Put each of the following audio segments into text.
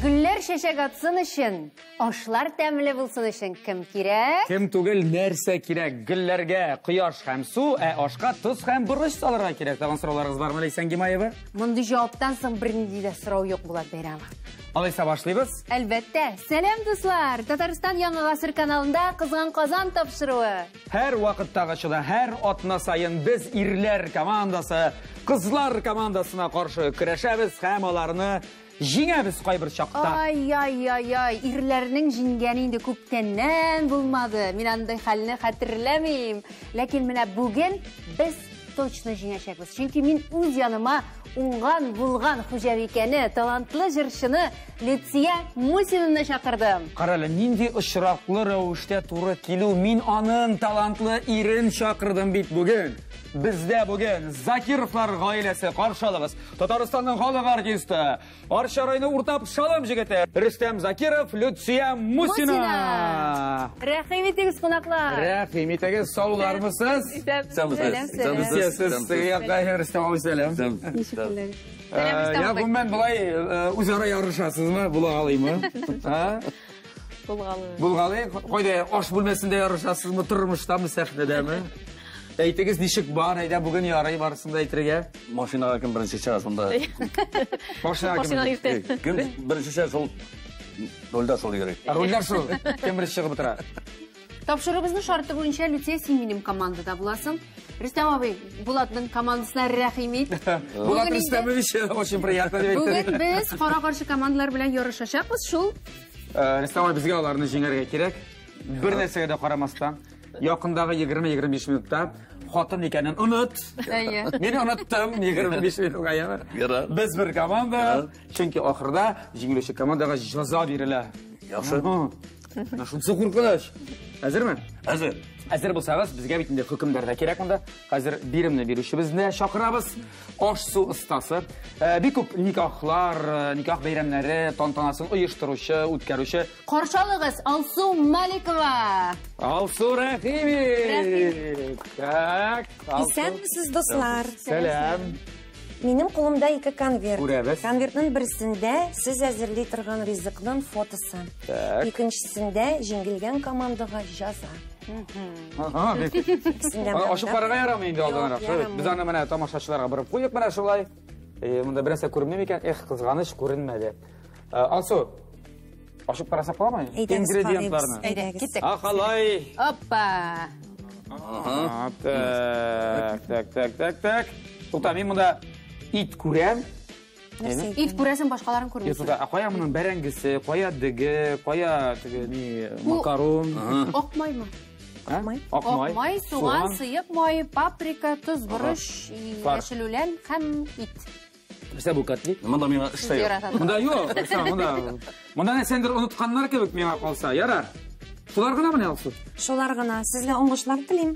Гөлләр чәчәк атсын өчен, ашлар тәмле булсын өчен кем кирәк? Кем түгел, нәрсә кирәк? Гөлләргә кояш һәм су, ә ашка тоз һәм борыч салырга кирәк. Тагын сорауларыгыз бармы, Ләйсән Гимаева? Мондый җаваптан соң бернинди дә сорау юк, Булат Бәйрәмов. Алайса башлыйбыз. Әлбәттә. Сәлам, дуслар! Татарстан Яңа гасыр каналында Кызган Казан тапшыруы. Һәр вакыттагыча да, һәр атна саен без ирләр командасы, кызлар командасына каршы көрәшәбез һәм аларны җиңәбез кайбер чакта. Ай-яй-яй-яй, ирләрнең җиңгәне инде күптәннән булмады. Мин андый хәлне хәтерләмим. Ләкин менә бүген без точно җиңәчәкбез. Чөнки мин үз яныма уңган, булган хуҗабикәне, талантлы җырчыны Люция Мусинаны чакырдым. Карале, нинди очраклы рәвештә туры килү. Мин аның талантлы ирен чакырдым бит бүген. Бездә бүген Закировлар гаиләсе, каршы алыгыз. Татарстанның халык артисты, Арча районы Урта Пшалым җегете Рөстәм Закиров, Люция Мусина. Рәхим итегез, кунаклар. Рәхим итегез, саулармысыз? Исәнмесез. Сез Рөстәм абый, сәлам. Сәлам, Я гомумән болай үзара ярышасызмы? Булгалыймы? Булгалый. Булгалый. Кайда аш бүлмәсендә ярышасызмы, тормыштамы, сәхнәдәме? Әйтегез, ничек бар? Әйдә, бүген ярый барысын да әйтергә. Машинага кем беренче чыга шунда? Машинага кем? Машина иртә. Кем беренче чыга шул рульдә шул йөри. Рульдә шул. Кем беренче чыгып утыра? Тапшыруыбызның шарты буенча, Люция, син минем командада буласың. Рөстәм абый, Булатның командасына рәхим ит. Булат Рөстәмович, очень приятно дип әйтте. Бүген без кара-каршы командалар белән ярышачакбыз шул. Рөстәм абый, безгә аларны җиңәргә кирәк. Бер нәрсәгә дә карамастан, якындагы 20-25 минутта хатын икәнен оныт. Әйе. Мин оныттым 25 минутка яме. Без бер команда, чөнки ахырда җиңелүче командага җәза бирелә. Яхшы. Менә шунысы куркыныч. Әзерме? Әзер. Әзер булсагыз, безгә бит инде хөкемдар да кирәк монда. Хәзер биремне бирүчебезне чакырабыз. Аш-су остасы. Бик күп никахлар, никах бәйрәмнәре тантанасын оештыручы, үткәрүче. Каршы алыгыз, Алсу Маликова. Алсу, рәхим ит. Так, Алсу. Исәнмесез, дуслар. Сәлам. Минем кулымда ике конверт. Күрәбез. Конвертның берсендә сез әзерли торган ризыкның фотосы. Так. Икенчесендә җиңелгән командага җәза. Ага, бик. Икесендә Аны ачып карарга ярамый инде алданрак. Юк, ярамый. Без аны менә тамашачыларга борып куйык менә шулай. Монда бернәрсә күренми микән? Эх, кызганыч, күренмәде. Алсу, ачып карасак буламы? Әйдәгез, Ингредиентларны. карыйбыз. Әйдәгез. Киттек. Ахалай. Опа. Ага. Так, так, так, так, так. Тукта, мин монда ит күрәм. Нәрсә Ит күрәсең, башкаларын Юк, күрмисең. тукта, ә кая моның бәрәңгесе, кая дөге, кая теге ни, макарон? Ак маймы? Ә? май. Ак май. Ак май, суган, сыек май, паприка, тоз, борыч, Фарш. яшел үлән һәм ит. Нәрсә бу котлет? Монда миңа эш тә юк. Яратам. Монда юк, Рөстәм, монда. Монда нәрсәндер онытканнар кебек миңа калса. Ярар. Шулар гына мени, Алсу? Шулар гына. Сезгә уңышлар телим.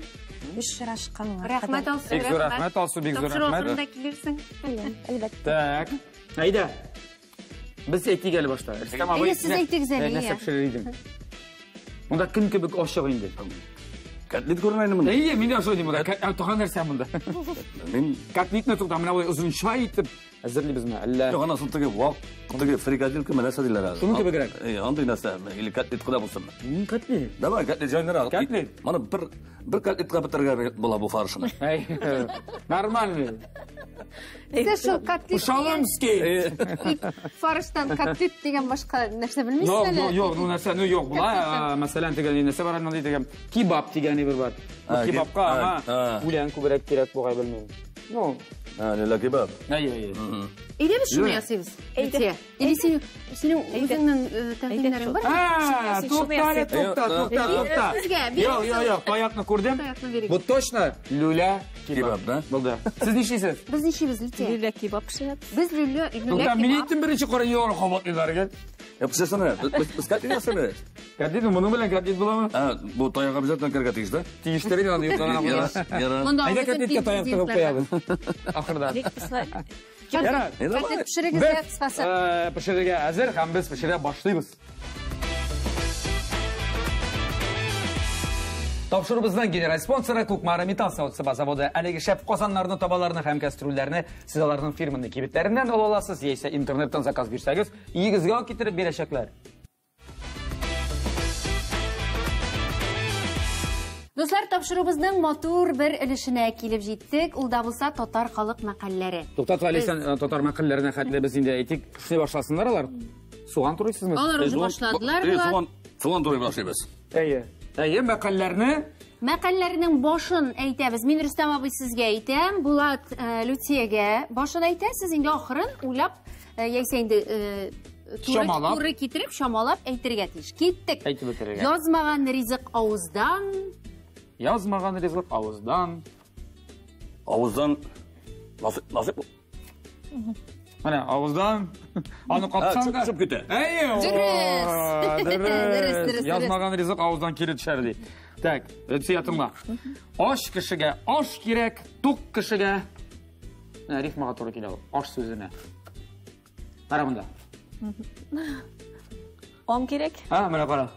Очрашканга. Рәхмәт, Алсу. Бик зур рәхмәт, Алсу, бик зур Тапшыру рәхмәт. ахырында килерсең. Әлбәттә. Так. Әйдә. Без әйтик әле башта. Рөстәм абый, Әйдә, сез әйтегез әле, Нәрсә иә. пешерер идең? Монда кем кебек ачык инде? Котлет күренә инде монда. Әйе, мин дә шулай дим монда. Тагын нәрсә монда? Мин Котлетны тукта, менә болай озынча итеп әзерлибезме? Әллә? Юк, анасы теге вак, теге фрикаделька нәрсә диләр әле. Шуның кебегрәк. Әйе, андый нәрсә, или котлет кына булсын. Мин котлет. Давай, котлет җайнырак. Котлет? Моны бер котлетка бетерергә була бу фаршны. Әй, нормальный. Сез шул котлет Шалымский. ит фарштан котлет дигән башка нәрсә белмисез Юк, әле? юк, юк, ну нәрсә, ну юк, була, мәсәлән, теге нәрсә бар, андый теге кебаб дигән бер бар. Бу А, кебабка а, аңа а. үлән күбрәк кирәк бугай, белмим. Ну, Ләлә кебаб. әйе, әйе. Әйдә без шуны ясыйбыз. Люция. Или син синең үзеңнең тәкъдимнәрең бар? А, тукта, әле, тукта, тукта, тукта. Сезгә, бирегез. Юк, юк, юк, таякны күрдем. Таякны бирегез. Бу точно люля Кебаб, да? Булды. Сез нишлисез? Без нишлибез, Люция? Люля кебаб пешерәбез. Без люля, люля Тукта, мин кебаб. әйттем беренче кара юлын кабатлыйлар икән. Я пешерсәнә, без котлет ясыйбыз. Котлет, моның белән котлет буламы? А, бу таягы обязательно керергә тиеш, да? Тиештер инде аны юктан Яра, гына. яра. Монда Әйдә бөтен котлетка таяк тыгып ингредиентлар бар. куябыз. Ахырда. Ярар. Әйдә, Котлет пешерегез дә Без кыскасы. пешерергә әзер һәм без пешерә башлыйбыз. Тапшыруыбызның генераль спонсоры Кукмара металл савыт-саба заводы. Әлеге шәп казаннарны, табаларны һәм кәстрүлләрне сез аларның фирменный кибетләреннән ала аласыз, яисә интернеттан заказ бирсәгез, өегезгә үк китереп бирәчәкләр. Дуслар, тапшыруыбызның матур бер өлешенә килеп җиттек. Ул да булса татар халык мәкальләре. Туктат, әле сен татар мәкальләренә хәтле без инде әйтик, эшли башласыннар алар. Суган турыйсызмы? Алар уже башладылар. Булат. Суган турый башлыйбыз. Әйе. Әйе, мәкальләрне Мәкальләрнең башын әйтәбез. Мин Рөстәм абый сезгә әйтәм, Булат Лүтиягә башын әйтә, сез инде ахырын уйлап, яисә инде Чамалап. туры китереп, чамалап әйтергә тиеш. Киттек. Әйтеп бетерергә. Язмаган ризык авыздан. Язмаган ризык авыздан. Авыздан насыйп. Менә авыздан аны капсаң да Чыгып китә. Әйе. Дөрес. Дөрес, дөрес. Язмаган ризык авыздан кире төшәр ди. Так, Лүтия тыңла. Аш кешегә аш кирәк, тук кешегә. Менә рифмага туры килә ул. Аш сүзенә. Кара монда. Аң кирәк. А, менә кара.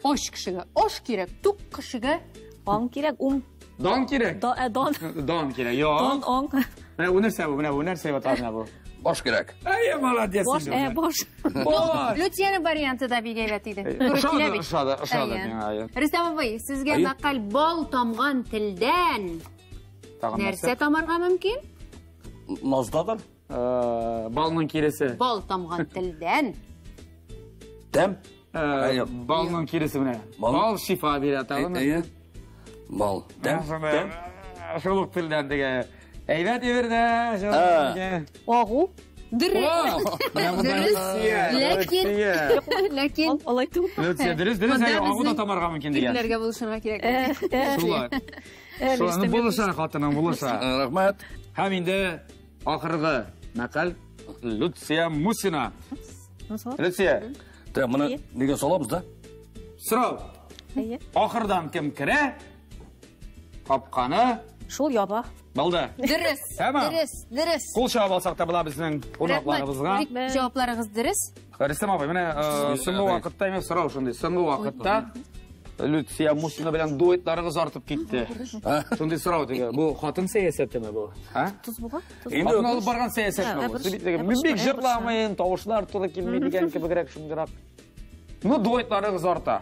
Аш кешегә аш кирәк, тук кешегә Аң кирәк, ум. Дан кирәк. Дан. Дан кирәк. Юк. Дан, аң. Менә бу нәрсә бу? Менә бу нәрсә бу? Менә бу. Баш кирәк. Әйе, молодец. Баш, баш. Баш. Лүтиянең варианты да бик әйбәт иде. Туры Ошады, килә бит. ошады, ошады Әйе. миңа, әйе. Рөстәм абый, сезгә Әйе. мәкаль бал тамган телдән Тагын нәрсә тамарга мөмкин? Наздадыр. Балның киресе. Бал тамган телдән. Тәм. Әйе. Балның киресе менә. Бал- Бал шифа бирә тагын. Әйе. Бал. Тәм. Тәм. Шул ук телдән дигән. Әйбәт ибердә. А. Агу. Дөрес. Дөрес. Ләкин, ләкин Алай түгел. Люция, дөрес, дөрес, Монда әйе, агу да безнең тамарга мөмкин дигән. ирләргә булышырга кирәк. Шулай. Шулай, ну, булыша хатының, булыша. Рәхмәт. Һәм инде ахыргы мәкаль Люция Мусина. Люция, Тәм, моны нигә салабыз да? сорау. Әйе. Ахырдан кем керә? Капканы Шул яба. Булды. Дөрес. Тәмам. Дөрес, дөрес. Кул чабып алсак та була безнең кунакларыбызга. Рәхмәт. Җавапларыгыз дөрес. Рөстәм абый, менә соңгы вакытта имеш сорау шундый. Соңгы вакытта Люция Мусина белән дуэтларыгыз артып китте. Шундый сорау теге. Бу хатын сәясәтеме бу? Һа? Туз була. Туз. Инде Хатын алып барган сәясәтме бу? Сез бит теге, мин бик җырламыйм, тавышлар туры килми дигән кебегрәк шундыйрак. Ну, дуэтларыгыз арта.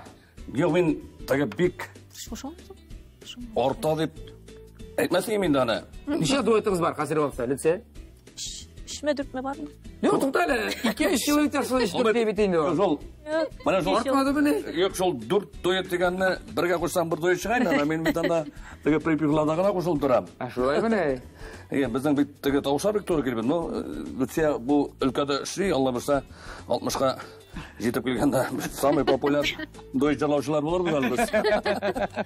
Юк, мин теге бик арта дип әйтмәс идем инде аны. Ничә дуэтыгыз бар хәзерге вакытта, Люция? Өчме, дүртме бармы? Юк, тукта әле. 2-3 ел үтә шул өч дүрт бит инде ул. Шул. Менә шул. Артмады мени? Юк, шул дүрт дуэт дигәнне бергә кушсаң бер дуэт чыга инде. Мин бит анда теге припевларда гына кушылып торам. Ә шулай мени? Әйе, безнең бит теге тавышлар бик туры килми. Ну, Люция бу өлкәдә эшли, Алла бирсә, 60-ка җитеп килгәндә самый популяр дуэт җырлаучылар булырбыз әле без.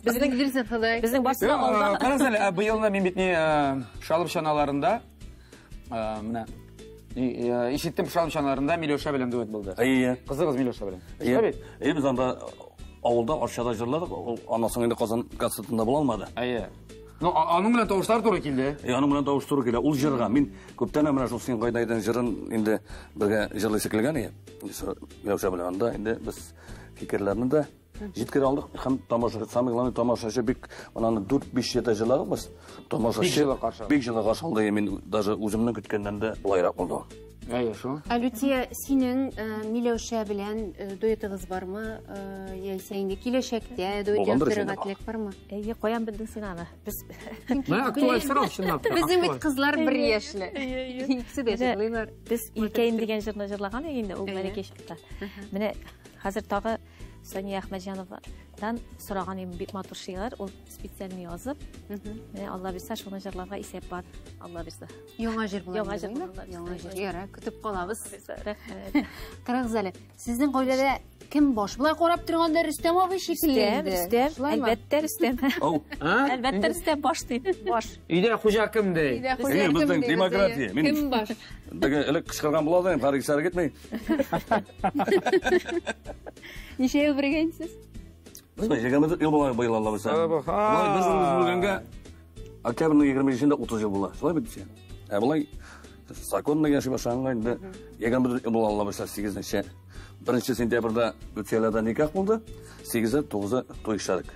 Безнең дөрес Ходай. Безнең барысы да алда. Карагыз әле, быелны мин бит ни Шалып чаналарында, менә ишеттем, Шалып чаналарында Миләүшә белән дуэт булды. Әйе. Кызыгыз Миләүшә белән. Әйе. Шулай бит? Әйе, без анда авылда Арчада җырладык. Ул аннан соң инде Казан концертында була алмады. Әйе. Ну, аның белән тавышлар туры килде. Әйе, аның белән тавыш туры килә. Ул җырга мин күптән менә шул син кайда идең җырын инде бергә җырлыйсы килгән иде. Миләүшә белән анда инде без фикерләрне дә җиткерә алдык. Һәм тамаша, самый главный тамашачы бик ананы 4-5 җирдә җырладык без. Тамашачы Бик җылы каршы алды. Бик җылы каршы алды. Мин даже үземнең көткәннән дә былайрак булды. Әйе, шул. Ә Лүтия, синең Миләүшә белән дуэтыгыз бармы? Яисә инде киләчәктә дуэт Булгандыр яздырырга инде. теләк бармы? Әйе, каян белдең син аны? Без Менә актуаль сорау чынлап та. Безнең бит актуаль. кызлар бер яшьле. Икесе дә Менә җырлыйлар. Без Илкәем дигән җырны җырлаган идек инде ул Әйе. бәләкәй чакта. Менә хәзер тагы Сания Әхмәтҗановадан сораган идем бик матур шигырь, ул специально язып. Менә Алла бирсә, шуны җырларга исәп бар. Алла бирсә. Яңа җыр була. Яңа җыр инде, була, Яңа җыр. Алла. Ярар, көтеп калабыз. Рәхмәт. Карагыз әле, сезнең гаиләдә кем баш? Болай карап торганда Рөстәм абый шикелле Рөстәм, инде. Рөстәм, Шулаймы? әлбәттә Рөстәм. Ау. А? Әлбәттә Рөстәм баш ди. Баш. Өйдә хуҗа кем ди? Өйдә хуҗа Әйе, кем безнең ди, демократия. бездә? Мин- Кем баш? Теге элек кычкырган була да, хәзер исәре китми. Ничә ел бергә инде сез? Без 24 ел була быел Алла бирсә. Алла бирсә. Болай без бүлгәнгә октябрьнең 25-ендә 30 ел була. Шулай бит дисә. Ә болай законно яши башлаганга инде 24 ел була Алла бирсә 8-нче. 1 сентябрьдә Люцияләрдә никах булды. 8-е, 9-ы туй эшләдек.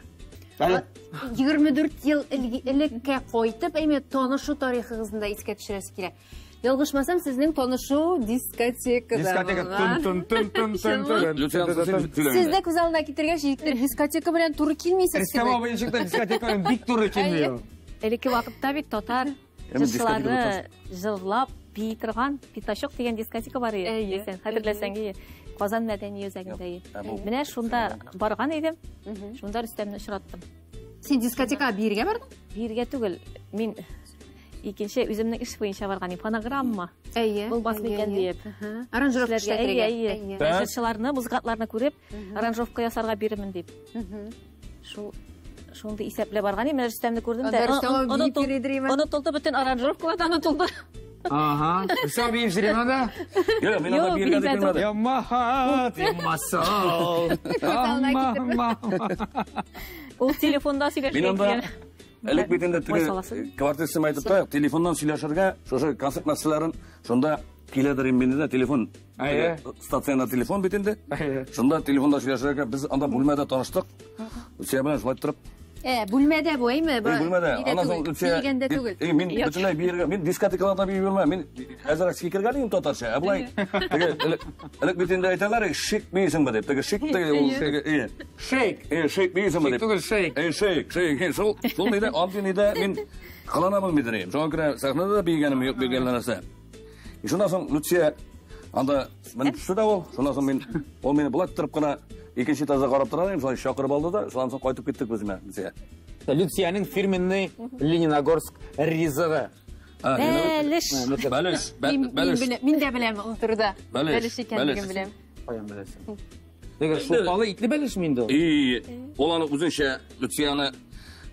24 ел элеккә кайтып, әйме танышу тарихыгызны да искә төшерәсе килә. Ялгышмасам, сезнең танышу дискотекада. Дискотека тын тын тын тын тын тын. Сез дә күз алдына китергәч, егетләр, дискотека белән туры килмисез. Рөстәм абый ничек тә дискотека белән бик туры килми. Элекке вакытта бит татар җырчылары җырлап бии торган Пятачок дигән дискотека бар иде. Сен хәтерләсәң, Казан мәдәни үзәгендә. Менә шунда барган идем. Шунда Рөстәмне очраттым. Син дискотекага биергә бардың? Биергә түгел. Мин икенче үземнең эш буенча барган идем. Фонограмма. Әйе. Булмас микән диеп. Аранжировка эшләтергә. Әйе. Җырчыларны, музыкантларны күреп, аранжировка ясарга бирермен дип. Шул шундый исәпләп барган идем. Рөстәмне күрдем дә. Онытылды бөтен аранжировкалар да онытылды. Ага. Рөстәм биеп йөрим анда? Юк, мин анда биергә дип йөрмәдем. Ямаһат, ямасал. Ул телефонда сөйләшә. Элек бит инде теге квартирасы әйтеп тә, телефоннан сөйләшергә, шушы концерт мәсьәләләрен шунда киләдер инде дә телефон. Стационар телефон бит инде. Шунда телефонда сөйләшергә без анда бүлмәдә таныштык. Люция белән шулай торып. Бүлмәдә бу, әйме? Бүлмәдә. Аннан соң Люция. Мин бөтенләй биергә, мин дискотекаларда биеп йөрмәм. Мин әзрәк сикергә дим татарча. Ә болай теге элек бит инде әйтәләр, шик бийсеңме дип. Теге шик теге ул теге шейк. Шейк бийсеңме дип. Шик түгел, шейк. Шейк, шейк. Шул, шул нидә, андый нидә мин кылана белмидер идем. Шуңа күрә сәхнәдә дә биегәнем юк, биегән нәрсә. Шуннан соң Люция анда менеп төште дә ул. Шуннан соң мин ул мине болай торып кына икенче этажда карап тора идем, шулай чакырып алды да, шуннан соң кайтып киттек без менә Люция. Люциянең фирменный Лениногорск ризыгы. Бәлеш. Бәлеш. Бәлеш. Мин дә беләм ул турыда. Бәлеш икәнлеген беләм. Каян беләсең? Дигән шулпалы итле бәлешме инде ул? И, ул аны үзенчә Люцияне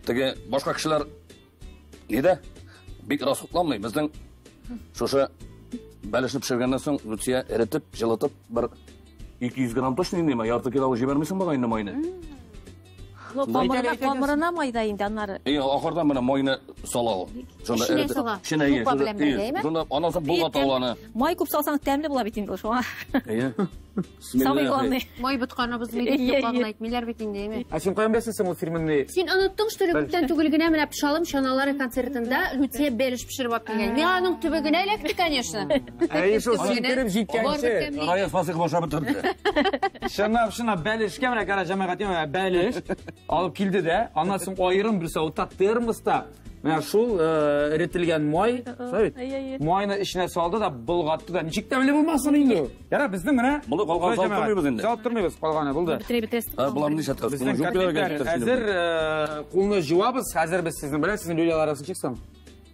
теге башка кешеләр нидә бик расхутланмый. Безнең шушы бәлешне пешергәннән соң Люция эретеп, җылытып бер 200 грамм точно инде, ярты кило җибәрмисең бугай инде майны. Камырына майда инде аннары. И, ахырдан менә майны сала ул. Шунда эретеп, эченә ие. Шунда аннан соң болгата ул аны. Май күп салсаң тәмле була бит инде ул шуңа. Әйе. Самый главный. Май ботканы бозмый дип юкка гына әйтмиләр бит инде, әйме? Ә син каян беләсең син ул фирменный? Син оныттың, что ли, күптән түгел генә менә Пшалым чаналары концертында Люция бәлеш пешереп алып килгән. Миңа аның төбе генә эләкте, конечно. Әй, шул син кереп җиткәнче. Раяз Фасыйхов ашап бетерде. Чынлап, чынлап бәлешкә менә кара җәмәгать, менә бәлеш алып килде дә, аннан соң аерым бер савытта термоста менә шул эретелгән май, шулай бит? Майны эченә салды да болгатты да. Ничек тәмле булмасын инде ул? Яра, безнең менә Моны калган салып тормыйбыз инде. Салып тормыйбыз, калганы булды. Ә, буларны нишләткән? Безнең котлетлар әзер, кулны җуабыз. Хәзер без сезнең белән сезнең люляларыгыз ничек соң?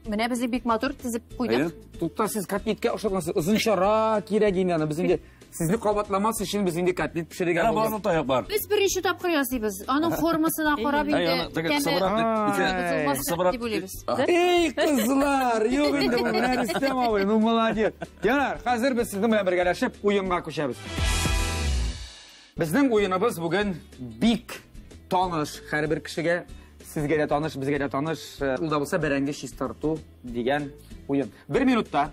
Менә без бик матур тезеп куйдык. Тукта, сез котлетка охшатмасыз. Озынчарак кирәк инде аны. Без инде сезне кабатламас өчен без инде котлет пешерергә булдык. Барны таяк бар. Без беренче тапкыр ясыйбыз. Аның формасына карап инде. Кысыбрак дип уйлыйбыз. Эй, кызлар, юк инде бу, менә Рөстәм абый, ну молодец. Ярар, хәзер без сезнең белән бергәләшеп уенга күчәбез. Безнең уеныбыз бүген бик таныш һәрбер кешегә. Сезгә дә таныш, безгә дә таныш. Ул да булса бәрәңге чистарту дигән уен. Бер минутта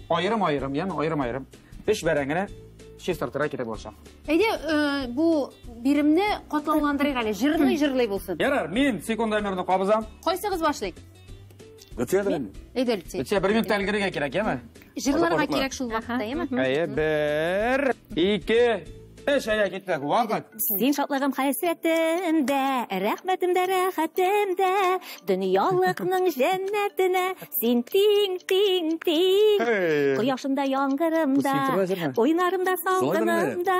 аерым-аерым, яме аерым-аерым өч бәрәңгене чистартырга кирәк булачак. Әйдә, бу биремне катлауландырыйк әле. Җырлый-җырлый булсын. Ярар, мин секундомерны кабызам. Кайсыгыз башлый? Люция белән. Әйдә, Люция. Люция, бер минутта өлгерергә кирәк, яме? Җырларга кирәк шул вакытта, яме? Әйе, 1, 2, 3, әйдә, киттек. Вакыт. Син шатлыгым хәсрәтем дә, рәхмәтем дә, рәхәтем дә, дөньялыкның җәннәтенә син тиң, тиң, тиң. Кояшымда, яңгырымда, уйнарымда, салкынымда,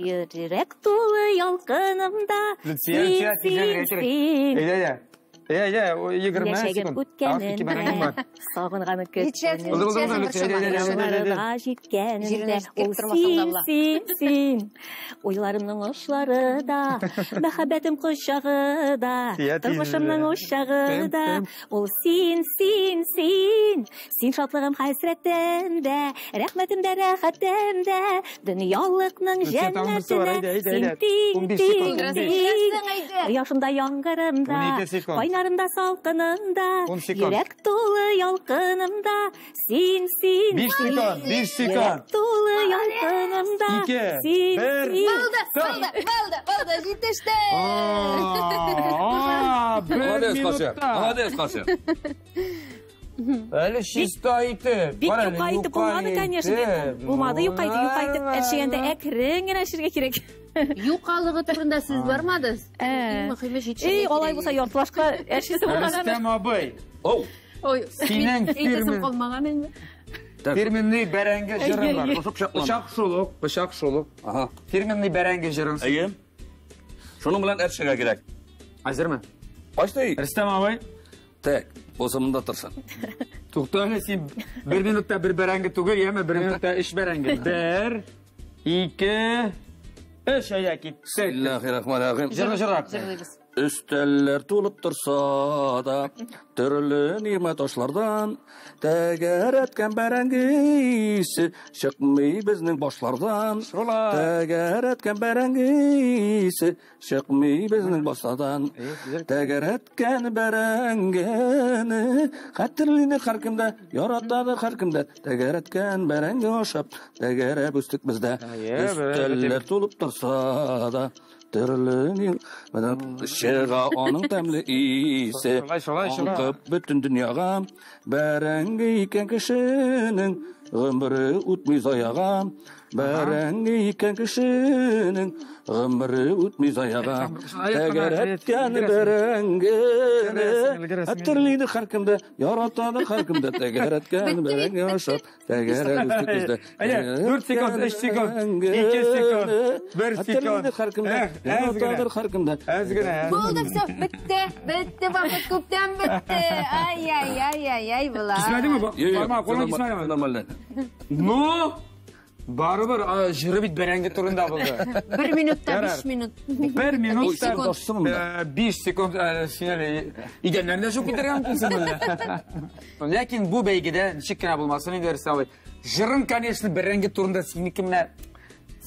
йөрәк тулы ялкынымда. Син, син, син. Әйдә, әйдә. Әйдә, 20 секунд. Үткәнемдә, сагынганы көткәнемдә, җиткәнемдә, ул син, син, син. Уйларымның очлары да, мәхәббәтем кочагы да, тормышымның учагы да, ул син, син, син. Син шатлыгым хәсрәтем дә, рәхмәтем дә, рәхәтем дә, дөньялыкның җәннәтенә син тиң, тиң, тиң. Кояшымда, яңгырымда, Таңнарымда салкынымда, йөрәк тулы ялкынымда, син, син, 5 секунд, 5 секунд. Йөрәк тулы ялкынымда, 2, син, 1. син. Булды, булды, булды, булды, җитеште. Бер Молодец, Кашир. минутта. Молодец, Кашир. Әле чиста итеп. Бик Кара әле, юка итеп булмады, конечно. Булмады юка итеп, юка итеп әрчегәндә әкрен генә эчәргә кирәк. Юкалыгы турында сүз бармады. Иң мөһиме җитешергә Эй, алай кирәк. булса яртылашка әрчесе булган. Рөстәм абый, Оу. Ой, Синең әйтәсем фирмен- калмаган инде. фирменный бәрәңге җырың бар. Шушы пычаклан. Пычак шул ук, пычак шул ук. Ага. Фирменный бәрәңге җырың. Әйе. Шуның белән әрчергә кирәк. Әзерме? Кайсы? Рөстәм абый, Так, булса монда торсын. тукта әле син бер минутта бер бәрәңге түгел, яме бер минутта өч бәрәңге. 1 2 3 әйдә киттек. Бисмиллахиррахманиррахим. Җырны җырлап. Җырлыйбыз. Өстәлләр тулып торса да, төрле нимәт ашлардан, тәгәрәткән бәрәңге исе чыкмый безнең башлардан. Шулай. Тәгәрәткән бәрәңге исе чыкмый безнең башлардан. Тәгәрәткән бәрәңгене хәтерлидер һәркем дә, яратадыр һәркем дә. Тәгәрәткән бәрәңге ашап, тәгәрәп үстек без дә. Әйе, Өстәлләр тулып торса да, төрле чыга аның тәмле исе. Шулай, шулай, шулай. Аңкып бөтен дөньяга, бәрәңге икән кешенең гомере үтми заяга. Бәрәңге икән кешенең гомере үтми заяга. Тәгәрәткән бәрәңгене хәтерлидер һәркем дә, яратадыр һәркем дә. Тәгәрәткән бәрәңге ашап, тәгәрәп үстек без дә. Әйдә, 4 секунд, 3 секунд, 2 секунд, 1 секунд. Хәтерлидер һәркем дә, Эх, әз генә. яратадыр һәркем дә. Әз генә. Булды, все, бетте, бетте, вакыт күптән бетте. Ай, ай, ай, ай, ай, була. Кисмәдеме? Юк, юк, Бармак, кулың кисмәдеме? Нормально. Ну, барыбер җыры бит бәрәңге турында булды. 1 минутта Ярар. 5 минут. 1 минутта Секунд. 5 секунд син әле идәннәрне жуып китәргә мөмкинсең менә. Ләкин бу бәйгедә ничек кенә булмасын инде Рөстәм абый. Җырың, конечно, бәрәңге турында синеке менә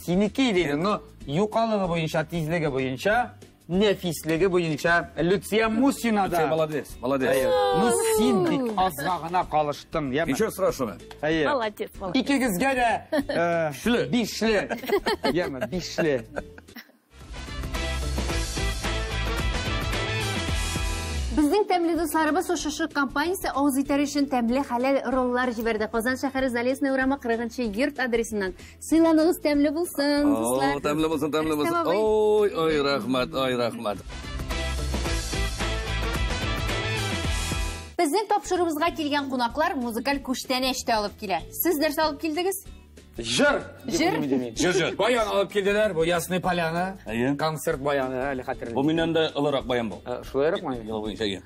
синеке иде, но юкалыгы буенча, тизлеге буенча, нәфислеге буенча Люция Мусина да. Молодец, молодец. Ну син бик азга гына калыштың, яме. Ничего страшного. Әйе. Молодец, молодец. Икегезгә дә бишле. Яме, бишле. Безнең тәмле дусларыбыз шушы компаниясе авыз итәр өчен тәмле хәләл роллар җибәрде. Казан шәһәре Залесная урамы 40 йорт адресыннан. Сыйланыгыз тәмле булсын, дуслар. О, тәмле булсын, тәмле булсын. Рөстәм абый. Ой, ой, рәхмәт, ой, рәхмәт. Безнең тапшыруыбызга килгән кунаклар музыкаль күчтәнәч тә алып килә. Сез нәрсә алып килдегез? Җыр. Җыр? Җыр, җыр. Баян алып килделәр, бу Ясный Поляна. Әйе. Концерт баяны, әле хәтерлим. Бу миннән дә олырак баян бу. Шулайракмы? Ел буенча, әйе.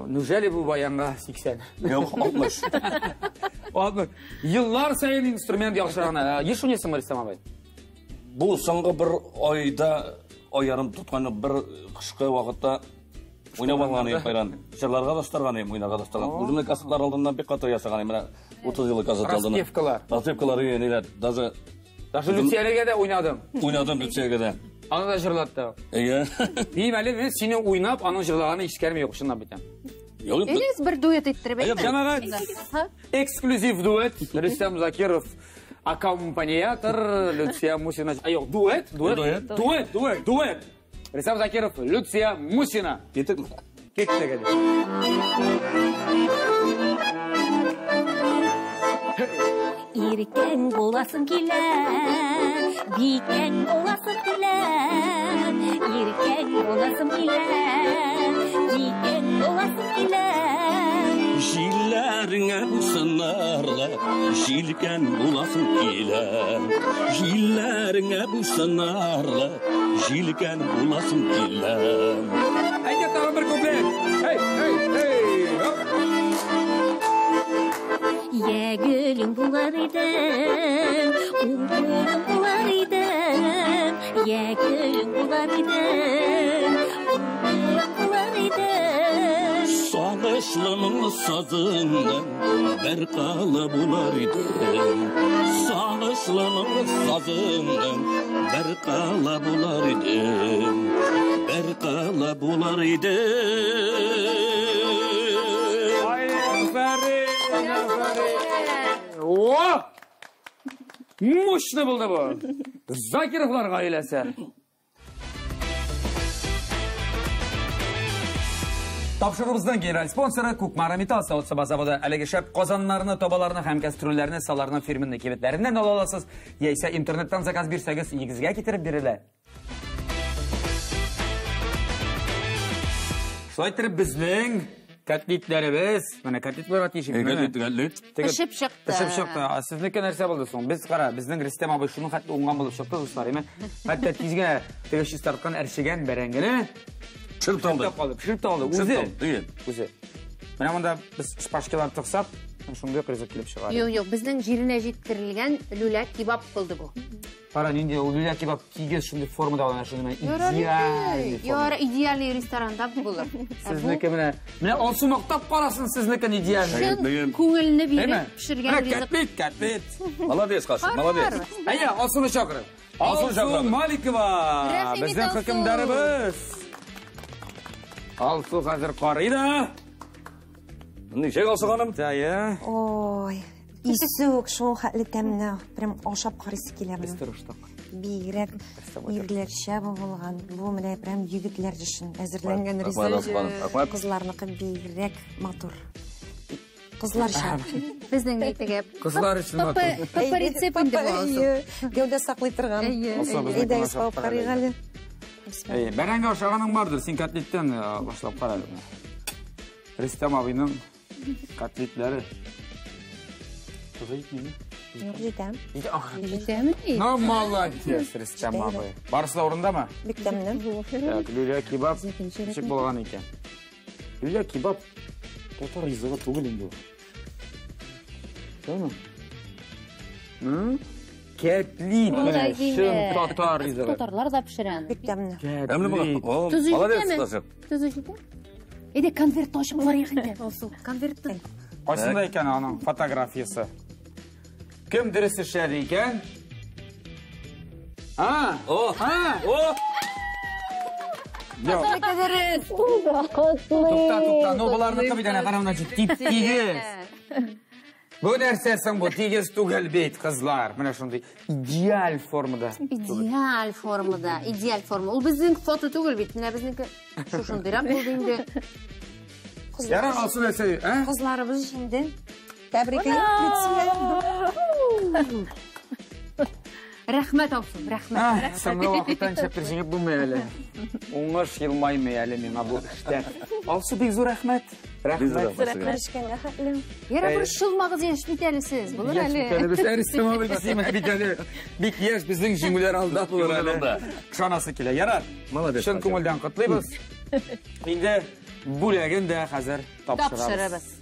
Неужели бу баянга 80? Юк, 60. 60. Еллар саен инструмент яхшырак. Еш уйныйсыңмы, Рөстәм абый? Бу соңгы бер айда, ай ярым тоткан бер кышкы вакытта уйнап алган идем баян. Җырларга да остарган идем, уйнарга да остарган. Үземнең кассетлар алдыннан бик каты ясаган идем. Менә 30 еллык кассет алдыннан. Распевкалар. Распевкалар, ниләр, даже Даже Люциялегә дә уйнадым. уйнадым Люциягә дә. Аны да җырлатты. Әйе. Дим әле мин сине уйнап, аның җырлаганын ишеткәнем юк, чынлап әйтәм. Юк, Элез бер дуэт иттереп Әйе, әйтме? җәмәгать. Ха? Эксклюзив дуэт Рөстәм Закиров аккомпаниатор Люция Мусина. А, юк, дуэт, дуэт, Дуэт. дуэт, дуэт, дуэт. Рөстәм Закиров, Люция Мусина. Киттекме? Киттек әле. Иркәң буласым килә, бикәң буласым килә, иркәң буласым килә, бикәң буласым килә. Җилләреңә буйсынарлы, җилкән буласың килә. Җилләреңә буйсынарлы, җилкән буласың килә. Әйдә тагын бер куплет. Һей, һей, һей. Хоп. Я гөлең булар идем, уң кулың булар идем. Я гөлең булар идем, уң кулың булар идем. Сагышлы моңлы сазыңның бер кылы булар идем. Сагышлы моңлы сазыңның Бер кала булыр идем, бер кала булыр идем. Ай, афәрин, афәрин. О! Мощный булды бу. Закировлар гаиләсе. Тапшыруыбызның генераль спонсоры Кукмара Металл савыт-саба заводы. Әлеге шәп казаннарны, табаларны һәм кәстрүлләрне саларның фирменный кибетләреннән ала аласыз, яисә интернеттан заказ бирсәгез, өегезгә китереп бирелә. Шулай итеп безнең котлетләребез, менә котлет булырга тиеш инде. Котлет, котлет. Пешеп чыкты. Пешеп чыкты. А сезнеке нәрсә булды соң? Без кара, безнең Рөстәм абый шуның хәтле уңган булып чыкты, дуслар, әйме? Хәтта тиз генә теге чистарткан әрчегән бәрәңгене Пешереп тә алды. Пешереп пешереп тә алды. Пешереп Үзе. тә алды, әйе. Үзе. Менә монда без шпажкалар тыксак, шундый ук ризык килеп чыга. Юк, юк, безнең җиренә җиткерелгән люля кебаб булды бу. Кара, нинди ул люля кебаб тигез шундый формада алына, шундый менә идеальный форма. Яра, идеальный ресторанда булыр. Сезнеке менә, менә Алсу мактап карасын сезнекен идеальный. Чын күңелне Әйме? биреп пешергән Менә ризык. котлет, котлет. Молодец, Хашим, молодец. Әйе, Алсуны чакырып. Алсу Алсу чакырабыз. Маликова, Рәхим ит, безнең Алсу. хөкемдарыбыз. Алсу хәзер карый да. Ничек, Алсу ханым? Әйе. Ой, исе үк шул хәтле тәмле, прям ашап карыйсы килә Без менә. тырыштык. Бигрәк ирләрчә бу булган. Бу менә прям егетләр өчен әзерләнгән Рәхмәт, ризык. Алсу ханым, рәхмәт. Кызларныкы бигрәк матур. Кызларча. Безнең әйтегә. Кызлар өчен матур. Папа рецепт инде бу, Алсу. Әйе, гәүдә саклый торган. Әйе, Алсу, безнекен Әйдәгез ашап кабып карыйк әле. Әйе, бәрәңге ашаганың бардыр, син котлеттән башлап кара әле. Рөстәм абыйның котлетләре. Тозы җитмиме? Юк, җитә. Җитә. Җитәме? Ну, молодец, Рөстәм абый. Барысы да урындамы? Бик тәмле. Так, люля кебаб ничек булган икән? Люля кебаб татар ризыгы түгел инде ул. Түгелме? М? Кәтлит менә чын татар ризыгы. Татарлар да пешерә. Бик тәмле. Тәмле булган. О, Тозы молодец, җитәме? Хашим. Тозы җитә? Әйдә, конвертны ачып карыйк инде, Алсу. Конвертны. Кайсында икән аның фотографиясе? Кем дөрес эшләде икән? А? О! А? О! Юк. Дөрес. Тукта, тукта. Ну, боларныкы бит әнә кара менә тип-тигез. Бу нәрсә соң бу? Тигез түгел бит, кызлар. Менә шундый идеаль формада. Идеаль формада, идеаль форма. Ул безнең фото түгел бит. Менә безнеке шушындыйрак булды инде. Ярар, Алсу нәрсә, ә? Кызларыбыз җиңде. Тәбриклим. Рәхмәт, Алсу, рәхмәт. Соңгы вакыттан шәптер җиңеп булмый әле. Уңыш елмаймый әле миңа бу эштә. Алсу, бик зур рәхмәт. Бик зур Рәхмәт. рәхмәт сезгә. Күрешкәнгә хәтле. Ярар, борчылмагыз, яшь бит әле сез. Булыр Яшь әле. бит әле без Рөстәм абый без имә бит әле. Бик яшь безнең җиңүләр алда булыр Җиңүләр әле. алда. Ышанасы килә. Ярар. Молодец, Чын Хашим. күңелдән котлыйбыз. Инде бүләген дә хәзер тапшырабыз. Тапшырабыз.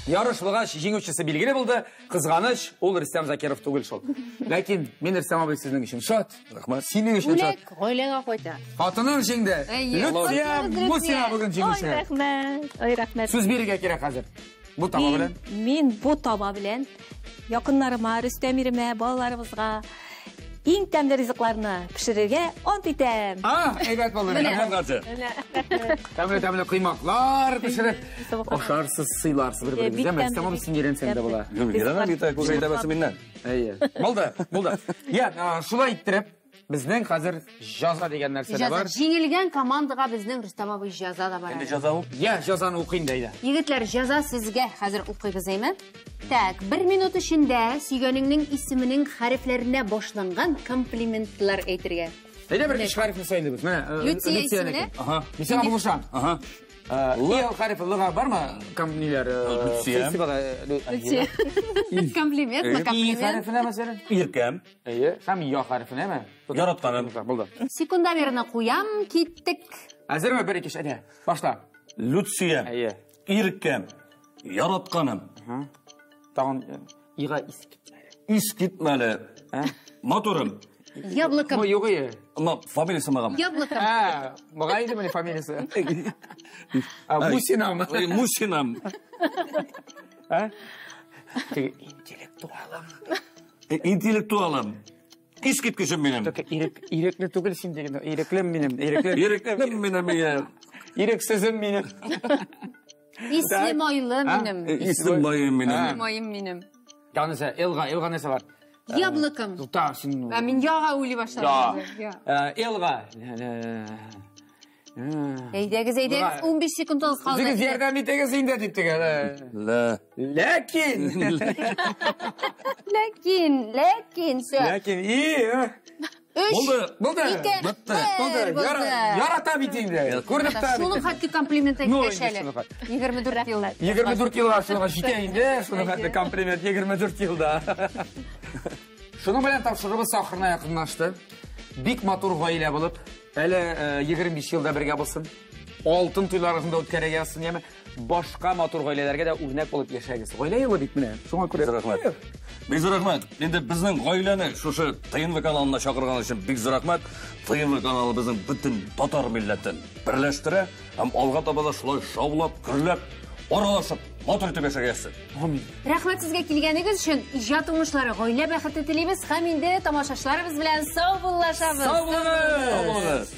Ярыш булгач, җиңүчесе билгеле булды. Кызганыч, ул Рөстәм Закиров түгел шул. Ләкин мин Рөстәм абый сезнең өчен шат. Рәхмәт. Синең өчен шат. Бүләк гаиләгә кайта. Хатының җиңде. Әйе. Люция Хатыныгыз Мусина Люция. бүген Ой, җиңүче. рәхмәт. Ой, рәхмәт. Сүз бирергә кирәк хәзер. Бу таба белән. Мин бу таба белән якыннарыма, Рөстәм иремә, балаларыбызга иң тәмле ризыкларны пешерергә ант итәм. А, әйбәт булды. Рәхмәт, Хашим. Тәмле-тәмле коймаклар пешереп, ашарсыз, сыйларсыз бер-берегезгә. Бик Рөстәм абый син өйрәнсәң дә була. Юк, өйрәнәм бит, күз әйтәбәсе миннән. Әйе. Булды, булды. Я, шулай иттереп, безнең хәзер җаза дигән нәрсә дә Җаза. бар. Җиңелгән командага безнең Рөстәм абый җаза да бар. Инде әле. җаза ул. Я, җазаны укыйм да әйдә. Егетләр, җаза сезгә хәзер укыйбыз, әйме? Так, бер минут эчендә сөйгәнеңнең исеменең хәрефләренә башланган комплиментлар әйтергә. Әйдә бер өч хәрефне сайлыйбыз. Менә, Люция исеменә. Ага. Мин сиңа булышам. Ага. Л хәрефе Л-га бармы? Ком ниләр? Люция. Фестивальдә, Люция. Комплимент, И комплимент. хәрефенә мәсәлән? Иркәм. Әйе. Һәм Я хәрефенәме? Яратканым. Булды. Секундомерны куям, киттек. Әзерме? Бер, ике, өч, әйдә. Башла. Люция. Әйе. Иркәм. Яратканым. Тагын Ига ис китмәле. Ис китмәле. Матурым. Яблоком. Бу юк ие. Ама фамилиясе магам. Яблоком. А, мага инде менә фамилиясе. А, Мусинам. Мусинам. А? Теге интеллектуалым. Интеллектуалым. Искиткечем минем. Только ирекле түгел син дигән. Иреклем минем, ирекле. Иреклем минем, ия. Ирексезем минем. Исле майлы минем. Исле маем минем. Маем минем. Тагын Элга, Элга нәрсә бар? Яблоком. Тукта, син. Ә мин яга уйлый башладым. Я. Элга. Әйдәгез, әйдәгез, 15 секундыгыз калды. Үзегез ярдәм итегез инде дип тегән. Лә. Ләкин. Ләкин, ләкин, всё. Ләкин, и. Өч, Булды. Булды. ике, Бетте. бер, Булды. Ярата бит инде. Күрдек тә. Шуның хәтле комплимент Ну, әйткәч инде әле. шуның хәтле. 24 ел. 24 елга шуңа җитә инде, шуның хәтле комплимент 24 елда. Шуның белән тапшыруыбыз ахырына якынлашты. Бик матур гаилә булып, әле 25 елда бергә булсын. Алтын туйларыгызны да үткәрергә язсын, яме башка матур гаиләләргә дә үрнәк булып яшәгез. Гаилә елы бит менә. Шуңа күрә. Бик зур рәхмәт. Бик зур рәхмәт. Инде безнең гаиләне шушы ТНВ каналына чакырган өчен бик зур рәхмәт. ТНВ каналы безнең бөтен татар милләтен берләштерә һәм алга таба да шулай шаулап, гөрләп, аралашып, матур итеп яшәргә язсын. Амин. Рәхмәт сезгә килгәнегез өчен. Иҗат уңышлары, гаилә бәхете телибез һәм инде тамашачыларыбыз белән сау буллашабыз. Сау булыгыз! Сау булыгыз.